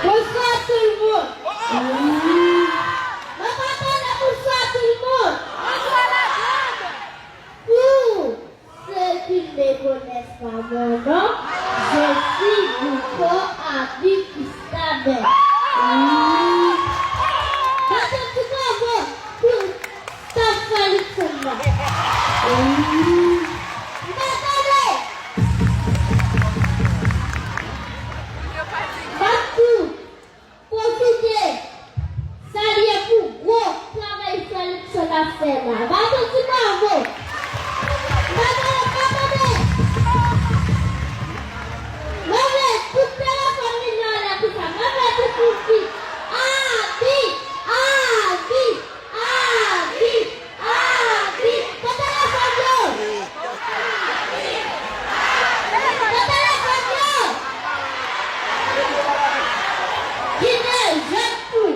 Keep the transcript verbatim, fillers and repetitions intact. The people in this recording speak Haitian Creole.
Bonsoir tout le monde. Mwen pa tande bonsoir tout le monde. Bonsoir la grande. Pour ceux qui ne connaissent pas mon nom, je suis Louko Abi Gustave. Batez ti bravo pour Stop Felix Samba. Batez. Batou. Pwofite salye pou gwo travay Felix ap fè la. Batez ti bravo. Batez, batez. Mwen vle tout telefòn li nan la konsa. Mwen vle tout moun di, Abi, Abi, Abi, Abi. Kote telefòn yo? Kote telefòn yo? Kite jwèt pou.